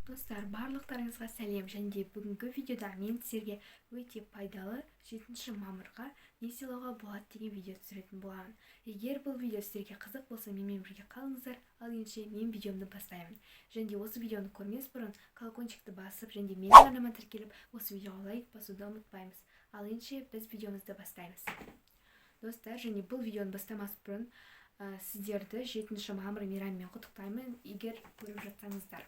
Достар, барлықтарыңызға сәлем! Және де бүгінгі видеода мен сіздерге өте пайдалы 7 мамырға не сыйлауға болады деген видео түсіретін боламын. Егер бұл видео сіздерге қызық болса, менімен бірге қалыңыздар. Ал ендеше мен видеомды бастаймын. Және де осы видеоны көрмес бұрын колокольчикті басып және де менің арнама тіркеліп, осы видеоға лайк басуды ұмытпаймыз. Ал ендеше біз видеомызды бастаймыз, достар. Және бұл видеоны бастамас бұрын сіздерді 7 мамыр мейрамымен құттықтаймын, егер көріп жатсаңыздар.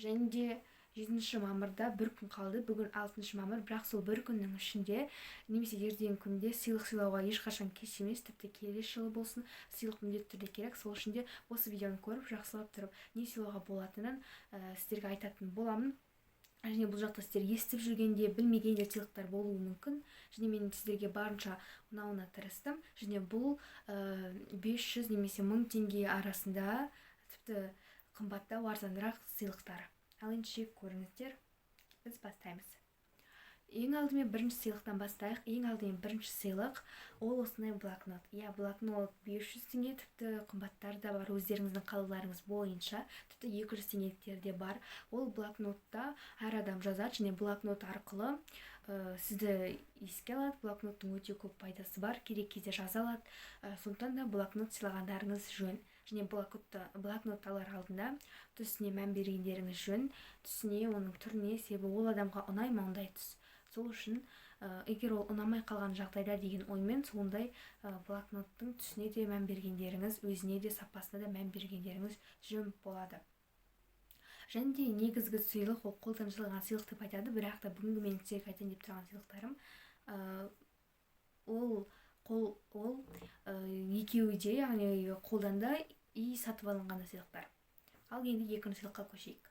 Және де 7 мамырда бір күн қалды, бүгін 6 мамыр. Бірақ сол бір күннің ішінде немесе ертеңгі күнде сыйлық сыйлауға ешқашан кеш емес. Тіпті келесі жылы болсын, сыйлық міндетті түрде керек. Сол үшін де осы видеоны көріп, жақсылап тұрып не сыйлауға болатынын сіздерге айтатын боламын. Және бұл жақта сіздер естіп жүргенде, білмеген де сыйлықтар болуы мүмкін. Және мен сіздерге барынша ұнауына тырыстым. Және бұл 500 немесе 1000 теңге арасында, тіпті қымбаттау, арзанырақ сыйлықтар. Ал ендеше көріңіздер, біз бастаймыз. Ең алдымен бірінші сыйлықтан бастайық. Ең алдымен бірінші сыйлық ол осындай блокнот. Иә, блокнот 500 теңге, тіпті қымбаттары да бар, өздеріңіздің қалауларыңыз бойынша, тіпті 200 теңгеліктер де бар. Ол блокнотта әр адам жазады және блокнот арқылы сізді еске алады. Блокноттың өте көп пайдасы бар, керек кезде жаза алады. Сондықтан да блокнот сыйлағандарыңыз жөн. Және блокнот алар алдында түсіне мән бергендеріңіз жөн, түсіне, оның түріне. Себебі ол адамға ұнай ма ондай түс? Сол үшін егер ол ұнамай қалған жағдайда деген оймен сондай блокноттың түсіне де мән бергендеріңіз, өзіне де, сапасына да мән бергендеріңіз жөн болады. Және де негізгі сыйлық ол қолдан жасалған сыйлық деп айтады. Бірақ та бүгінгі менің сіздерге айтайын деп тұрған сыйлықтарым ол қол ол екеуі де, яғни қолдан да и сатып алынған да сыйлықтар. Ал енді екінші сыйлыққа көшейік.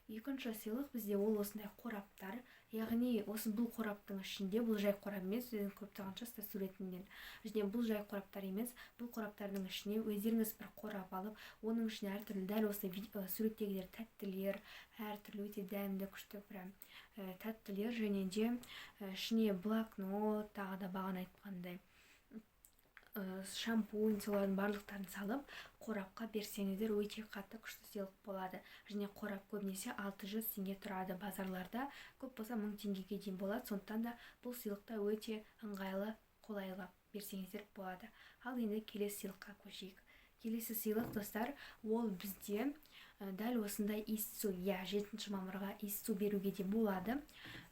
Екінші сыйлық бізде ол осындай қораптар. Яғни осы бұл қораптың ішінде, бұл жай қорап емес, өздеріңіз көріп тұрған шығарсыздар суретінен. Және бұл жай қораптар емес, бұл қораптардың ішіне өздеріңіз бір қорап алып, оның ішіне әртүрлі, дәл осы суреттегілер тәттілер, әртүрлі өте дәмді, күшті прям тәттілер және де ішіне блокнот, тағы да бағана айтқандай шампунь, солардың барлықтарын салып қорапқа берсеңіздер, өте қатты күшті сыйлық болады. Және қорап көбінесе 600 теңге тұрады базарларда, көп болса 1000 теңгеге дейін болады. Сондықтан да бұл сыйлық та өте ыңғайлы, қолайлы, берсеңіздер болады. Ал енді келесі сыйлыққа көшейік. Келесі сыйлық, достар, ол бізде дәл осындай иіссу. Иә, 7 мамырға иіссу беруге де болады.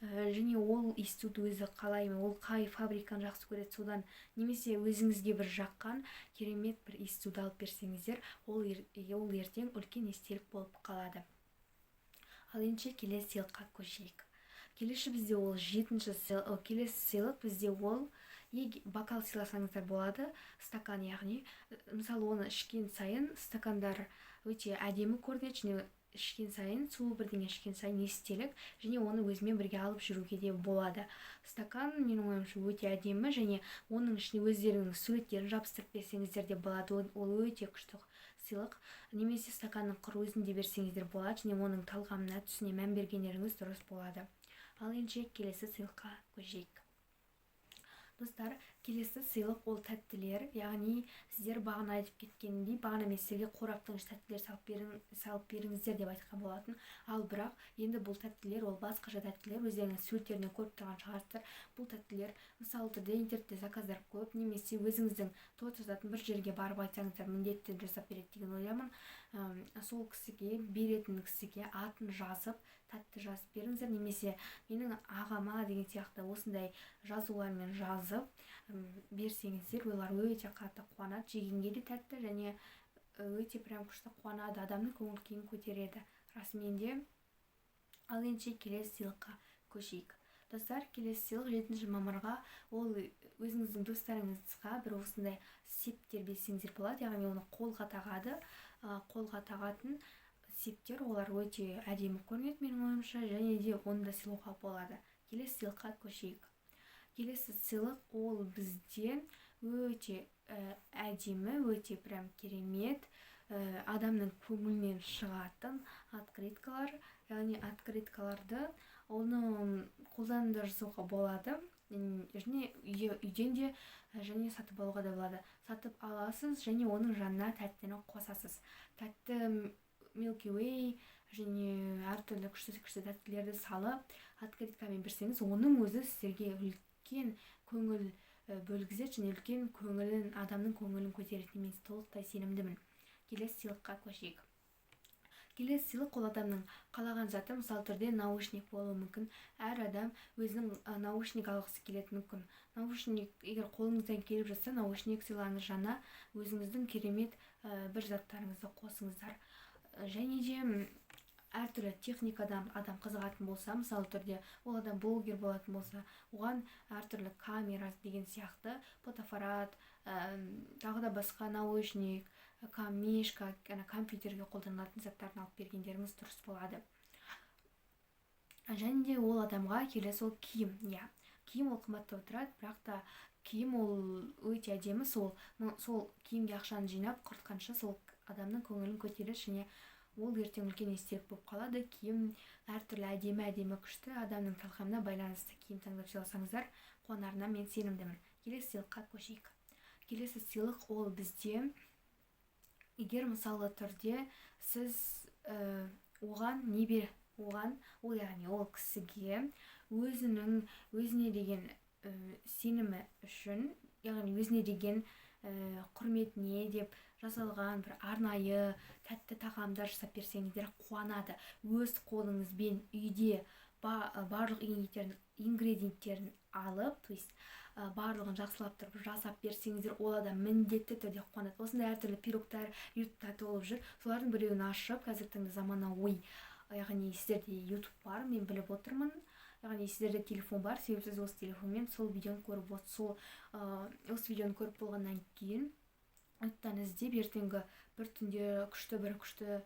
Және ол иіссуды өзі қалай ма, ол қай фабриканы жақсы көреді, содан немесе өзіңізге бір жаққан керемет бір иіссуды алып берсеңіздер, ол ертең үлкен естелік болып қалады. Ал ендеше келесі сыйлыққа көшейік. Келесі бізде ол жетінші келесі сыйлық бізде ол бокал сыйласаңыздар болады, стакан. Яғни мысалы, оны ішкен сайын стакандар өте әдемі көрінеді және ішкен сайын, су, бірдеңе ішкен сайын естелік және оны өзімен бірге алып жүруге де болады. Стакан, менің ойымша, өте әдемі және оның ішіне өздеріңіздің суреттерін жабыстырып берсеңіздер де болады. Ол өте күшті сыйлық. Немесе стаканның құр өзін де берсеңіздер болады және оның талғамына, түсіне мән бергендеріңіз дұрыс болады. Ал ендеше келесі сыйлыққа көшейік, достар. Келесі сыйлық ол тәттілер. Яғни сіздер бағана айтып кеткенімдей, бағана мен сіздерге қораптың ішіне тәттілер салып беріңіздер деп айтқан болатын. Ал бірақ енді бұл тәттілер ол басқаша тәттілер, өздеріңіз суреттерінен көріп тұрған шығарсыздар. Бұл тәттілер мысалы түрде интернетте заказдар көп немесе өзіңіздің торт жасатын бір жерге барып айтсаңыздар, міндетті түрде жасап береді деген ойдамын. Сол кісіге, беретін кісіге атын жазып, тәтті жазып беріңіздер немесе менің ағама деген сияқты осындай жазулармен жазып берсеңіздер, олар өте қатты қуанады. Жегенге де тәтті және өте прям күшті қуанады, адамның көңіл күйін көтереді расымен де. Ал ендеше келесі сыйлыққа көшейік, достар. Келесі сыйлық 7 мамырға ол өзіңіздің достарыңызға бір осындай септер берсеңіздер болады. Яғни оны қолға тағады, қолға тағатын септер. Олар өте әдемі көрінеді менің ойымша және де оны да сыйлауға болады. Келесі сыйлыққа көшейік. Келесі сыйлық ол бізде өте әдемі, өте прям керемет, адамның көңілінен шығатын открыткалар. Яғни открыткаларды, оны қолдан да жасауға болады және үйден де және сатып алуға да болады. Сатып аласыз және оның жанына тәттіні қосасыз. Тәтті Milky Way және әртүрлі күшті-күшті тәттілерді салып, открыткамен берсеңіз, оның өзі сіздерге үлкен көңіл бөлгізеді және үлкен көңілін, адамның көңілін көтеретініне мен толықтай сенімдімін. Келесі сыйлыққа көшейік. Келесі сыйлық ол адамның қалаған заты, мысалы түрде наушник болуы мүмкін. Әр адам өзінің наушник алғысы келеді мүмкін. Наушник егер қолыңыздан келіп жатса, наушник сыйлаңыз, жаңа өзіңіздің керемет бір заттарыңызды қосыңыздар. Және де әртүрлі техникадан адам қызығатын болса, мысалы түрде ол адам блогер болатын болса, оған әртүрлі камера деген сияқты, фотоаппарат, тағы да басқа наушник, мишка, компьютерге қолданылатын заттарын алып бергендеріңіз дұрыс болады. Және де ол адамға келесі ол киім. Иә, киім ол қымбаттау тұрады, бірақ та киім ол өте әдемі. Сол киімге ақшаны жинап құртқанша, сол адамның көңілін көтереді және ол ертең үлкен естелік болып қалады. Киім әртүрлі әдемі-әдемі күшті, адамның талғамына байланысты киім таңдап сыйласаңыздар, қуанарына мен сенімдімін. Келесі сыйлыққа көшейік. Келесі сыйлық ол бізде, егер мысалы түрде сіз оған не бер, оған, ол яғни ол кісіге өзінің өзіне деген сенімі үшін, яғни өзіне деген құрметіне деп жасалған бір арнайы тәтті тағамдар жасап берсеңіздер, қуанады. Өз қолыңызбен үйде барлық ингредиенттерін алып, то есть барлығын жақсылап тұрып жасап берсеңіздер, ол адам міндетті түрде қуанады. Осындай әртүрлі пирогтар ютубта толып жүр. Солардың біреуін ашып, қазіргі таңда заманауи, яғни сіздерде ютуб бар, мен біліп отырмын, яғни сіздерде телефон бар, себебі сіз осы телефонмен сол видеоны көріп, сол осы видеоны көріп болғаннан кейін ютубтан іздеп, ертеңгі бір түнде күшті бір күшті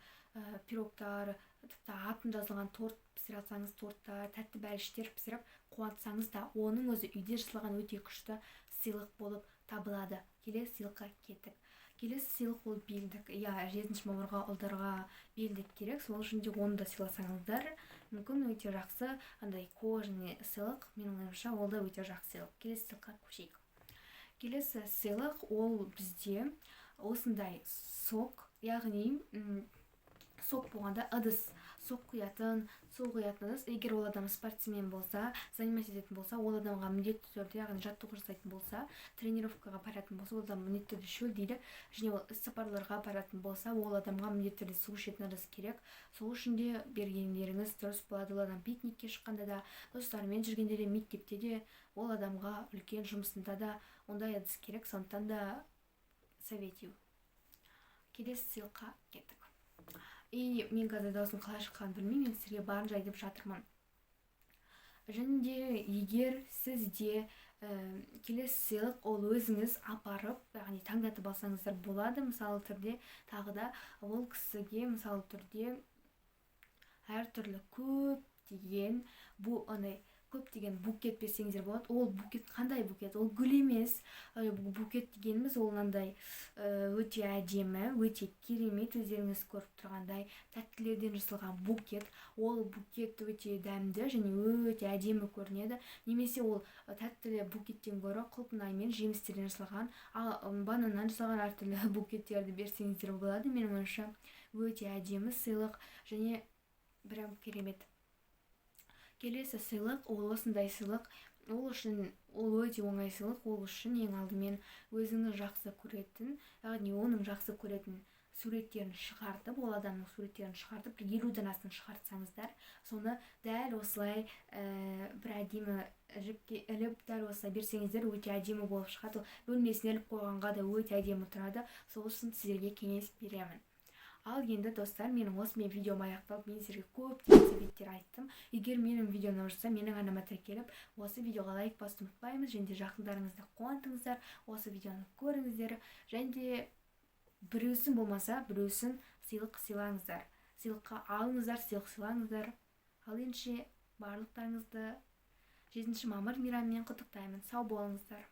пирогтар, тіпті атын жазылған торт пісіре алсаңыз, торттар, тәтті бәліштер пісіріп қуантсаңыз да, оның өзі үйде жасалған өте күшті сыйлық болып табылады. Келесі сыйлыққа кеттік. Келесі сыйлық ол белдік. Иә, 7 мамырға ұлдарға белдік керек, сол үшін де оны да сыйласаңыздар мүмкін, өте жақсы андай кожаный сыйлық, менің ойымша, ол да өте жақсы сыйлық. Келесі сыйлыққа көшейік. Келесі сыйлық ол бізде осындай сок, яғни сок болғанда ыдыс, сок құятын, су құятын ыдыс. Егер ол адам спортсмен болса, заниматься ететін болса, ол адамға міндетті түрде, яғни жаттығу жасайтын болса, тренировкаға баратын болса, ол адам міндетті түрде шөлдейді. Және ол іссапарларға баратын болса, ол адамға міндетті түрде су ішетін ыдыс керек. Сол үшін де бергендеріңіз дұрыс болады. Ол адам пикникке шыққанда да, достарымен жүргенде де, мектепте де, ол адамға үлкен жұмысында да ондай ыдыс керек, сондықтан да советую. Келесі сыйлыққа кеттік. И мен қазір даусым қалай шыққанын білмеймін, мен сіздерге барынша айтып жатырмын. Және де егер сізде келесі сыйлық ол өзіңіз апарып, яғни таңдатып алсаңыздар болады. Мысалы түрде тағы да ол кісіге мысалы түрде әртүрлі көптеген бу андай көптеген букет берсеңіздер болады. Ол букет қандай букет? Ол гүл емес. Букет дегеніміз ол мынандай өте әдемі, өте керемет, өздеріңіз көріп тұрғандай тәттілерден жасалған букет. Ол букет өте дәмді және өте әдемі көрінеді. Немесе ол тәттілі букеттен гөрі құлпынай мен жемістерден жасалған, бананнан жасалған әртүрлі букеттерді берсеңіздер болады. Менің ойымша, өте әдемі сыйлық және прям керемет. Келесі сыйлық ол осындай сыйлық. Ол үшін ол өте оңай сыйлық. Ол үшін ең алдымен өзіңіз жақсы көретін, яғни оның жақсы көретін суреттерін шығартып, ол адамның суреттерін шығартып, бір 50 данасын шығартсаңыздар, соны дәл осылай бір әдемі жіпке іліп, дәл осылай берсеңіздер, өте әдемі болып шығады. Ол бөлмесіне іліп қойғанға да өте әдемі тұрады. Сол үшін сіздерге кеңес беремін. Ал енді, достар, менің осымен видеом аяқталды. Мен сіздерге көптеген советтер айттым. Егер менің видеом ұнап жатса, менің арнама тіркеліп, осы видеоға лайк басуды ұмытпаймыз. Және де жақындарыңызды қуантыңыздар, осы видеоны көріңіздер. Және де біреусін болмаса біреусін сыйлық сыйлаңыздар, сыйлыққа алыңыздар, сыйлық сыйлаңыздар. Ал ендеше барлықтарыңызды 7 мамыр мейрамымен құттықтаймын. Сау болыңыздар.